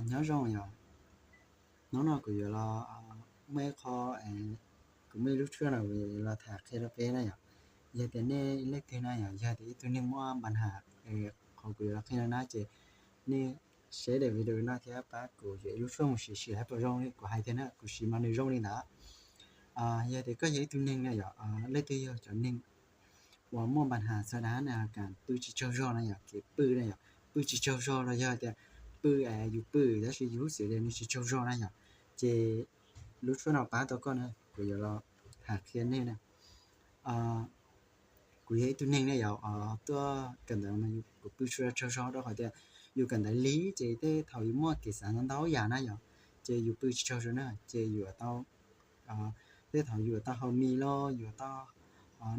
Nyob zoo yom, hnub no kuv yuav los muaj ib qho, kuv muaj ib lub tshuaj no kuv yuav los tham qhia rau peb na yom. Yog tias nej leej twg na yom, yog tias ib tug neeg muaj npa nham qhov kuv yuav los qhia no na ces nej saib daim video no thiab pab kuv yuav ib lub tshuaj mus siv sim saib puas zoo li kuv hais tiag na, kuv siv mas nws zoo li ntawd. Yog tias koj yog ib tug neeg na yom, leej twg yog cov neeg uas muaj npa nham txog dab na, kam pw tsis tsaug zog na yom, kev pw na yom, pw tsis tsaug zog los yog tias pw yus pw tab sis yus lub txim tias nws tsis tsaug zog na yom, ces lub tshuaj no pab tau koj na, kuv yuav los tham qhia nej na. Kuv yog ib tug neeg na yom, tuaj kawm ntawv mas kuv pw tsis tsaug zog rau qhov tias yus kawm ntawv li ces tej thaum yus muaj kev xav ntau ntau yam na yom, ces yus pw tsis tsaug zog na ces yus tau tej thaum yus tau haus mis los yus tau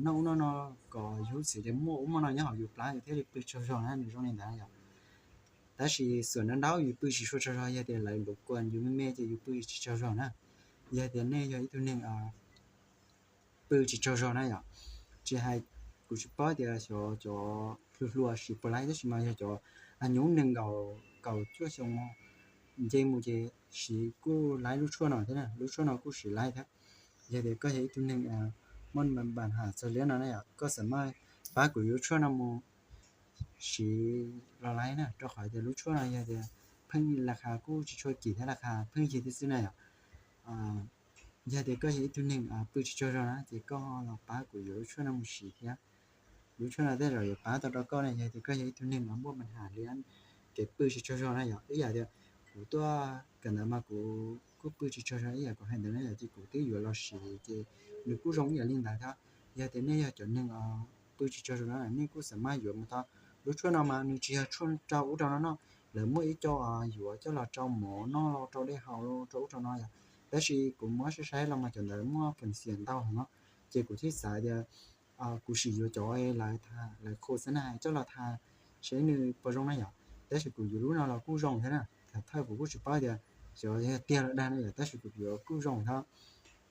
noj ub noj no kom yus lub txim tias muaj ub muaj no nyob hauv yus plab yus thiaj li pw tsaug zog na, nws zoo li ntawd yom. Tab sis xuam ntau ntau yus pw tsis tshua tsaug zog yog tias lawv luv kuas yus me me ces yus pw tsis tsaug zog na. Yog tias nej yog ib tug neeg pw tsis tsaug zog na yom, tsis hais, kuv tsis paub tias xyov cov hluas hluas siv puas laib tab sis mas yog cov a nyob nees nkaum kaum cuaj xyoo nce mus ces siv kuj laib lub tshuaj no thiab na, lub tshuaj no kuj siv laib thiab. Yog tias koj yog ib tug neeg muaj npa nham txog liab no na yom, koj xam maj pab kuv yuav lub tshuaj no mus siv los laib na, rau qhov tias lub tshuaj no yog tias pheej la khas kuj tsis tshua kim thiab la khas pheej yig tib xwb na yom. Yog tias koj yog ib tug neeg pw tsis tsaug zog na ces koj los pab kuv yuav lub tshuaj no mus siv thiab. Lub tshuaj no tej zaum yuav pab tau rau koj na, yog tias koj yog ib tug neeg muaj npa nham li kev pw tsis tsaug zog na yom, ib yam tias kuv tuaj kawm ntawv mas kuv kuj pw tsis tsaug zog ib yam kuv hais ntawd na yom, ces kuv twb yuav los siv ces nws kuj zoo ib yam li ntawd thiab. Yog tias nej yog cov neeg pw tsis tsaug zog na nej kuj xam maj yuav mus tau. Lub tshuaj no mas nws tsis yog tshuaj rau ub rau no noj, lawv muaj ib co yuav coj los rau mov noj los rau dej haus los rau ub rau no yom, tab sis kuv muab saib saib los mas cov ntawd muaj phoom xiam ntau heev no, ces kuv thiaj xav tias kuv sim yuav cov lawv tham lawv qhu xab na coj los tham saib nws puas zoo na yom, tab sis kuv yuav lub no los kuj zoo thiab na, tham thawj kuv kuj tsis paub tias xyov yog tiag los dag na yom, tab sis kuv yuav kuj zoo thiab.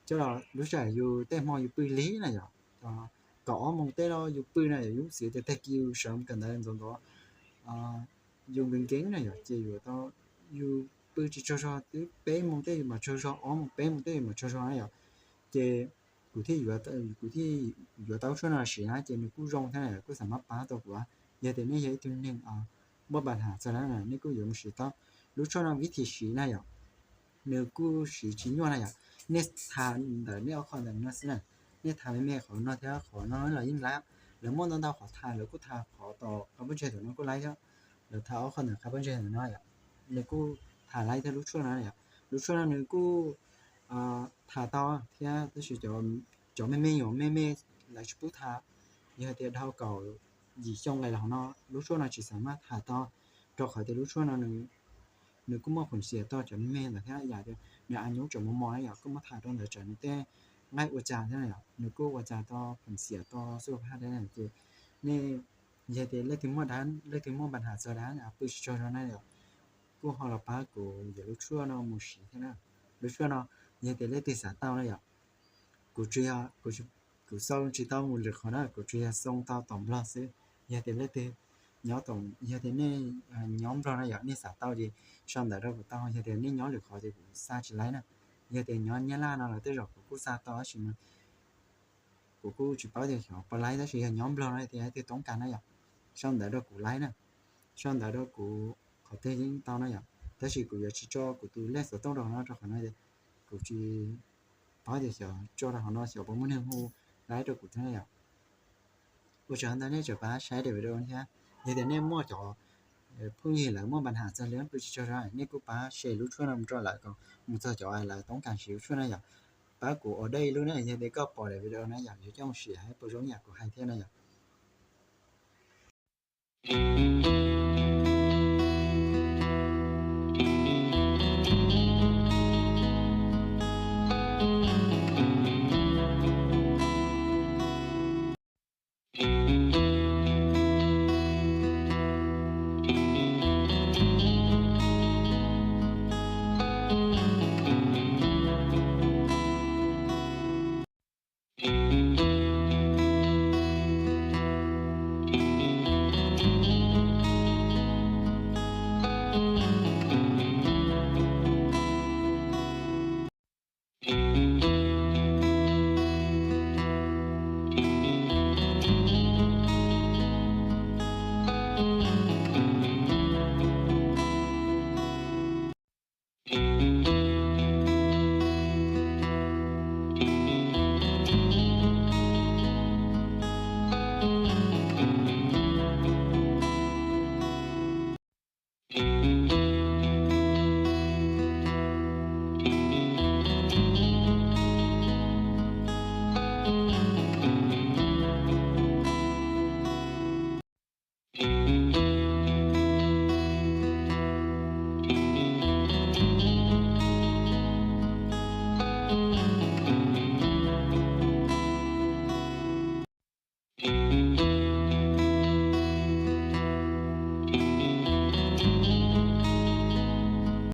Coj los lub sij hawm yus tej hmo yus pw lig na yom, kaum ob moos teb los yus pw na yom, yus lub txim tias tag kis yus sawv kawm ntawv ntxov ntxov yus nkees nkees na yom, ces yuav tau, yus pw tsis tsaug zog twb peb moos teb yus mam tsaug zog, ob moos peb moos teb yus mam tsaug zog na yom, ces kuv thiaj, kuv thiaj yuav tau lub tshuaj no siv na ces nws kuj zoo thiab na, kuj xam maj pab tau kuv. Yog tias nej yog ib tug neeg muaj npa nham txog dab na nej kuj yuav mus siv tau lub tshuaj no vib thim siv na yom, nws kuj siv tsis nyuaj na yom, nej tha ntawm nej ob qho ntawm no xwb na, nej tha me me qhov no thiab qhov no los yeej laib, lawv muaj ntau ntau qhov tha, lawv kuj tha qhov tom qab pob ntseg ntawm no kuj laib thiab, lawv tha ob qho ntawm qab pob ntseg ntawm no yom, nws kuj tha laib thiab lub tshuaj no yom, lub tshuaj no nws kuj tha tau thiab tab sis cov me me nyuam me me lawv tsis pub tha, yog tias dhau kaum yim xyoo nqis los hauv no lub tshuaj no tsis xam maj tha tau, rau qhov tias lub tshuaj no nws kuj muaj phoom xiam tau cov me me ntawd thiab, yam tias nws a nyuj tseem mos mos na yom, koj muab tha rau ntawd tsam nws tej nqaij ua cas thiab yom, nws kuj ua cas tau phoom xiam tau xub phaj thiab ces nej, yog tias leej twg muaj dab, leej twg muaj npa nham txog dab pw tsis tsaug zog na yom, kuj ho los pab kuv yuav lub tshuaj no mus siv thiab na. Lub tshuaj no yog tias leej twg xav tau na yom, kuv tsis, kuv xoo tsis tau mus lwm qhov na, kuv tsuas yog xoo tau tom Nplog xwb. Yog tias leej twg nyob, yog tias nej nyob Nplog na yom, nej xav tau ces sau ntawv rau kuv tau, yog tias nej nyob lwm qhov ces kuv xa tsis laib na. Yog tias nyob Nyab Laj no los tej zaum kuv kuj xa tau tab sis mas kuv kuj tsis paub tias xyov puas laib, tab sis yog nyob Nplog no tias leej twg toob kas na yom, sau ntawv rau kuv laib na, sau ntawv rau kuv qhov twg yeej tau na yom, tab sis kuv yuav tsis tso kuv tus lej xov tooj rau hauv no rau qhov no kuv tsis paub tias xyov tso rau hauv no xyov puas muaj neeg hu laib rau kuv thiab na yom. Ua tsaug ntau nej tseem pab saib daim video thiab. Yog tias nej muaj cov phooj ywg lawv muaj npa nham txog li pw tsis tsaug zog nej kuj pab share lub tshuaj no mus rau lawv kom mus txog cov lawv toob kas siv lub tshuaj na yom. Pab kuv ua dej ib lub na, yog tias koj pom daim video na yom, yuav coj mus siv saib puas zoo yam kuv hais thiab na yom.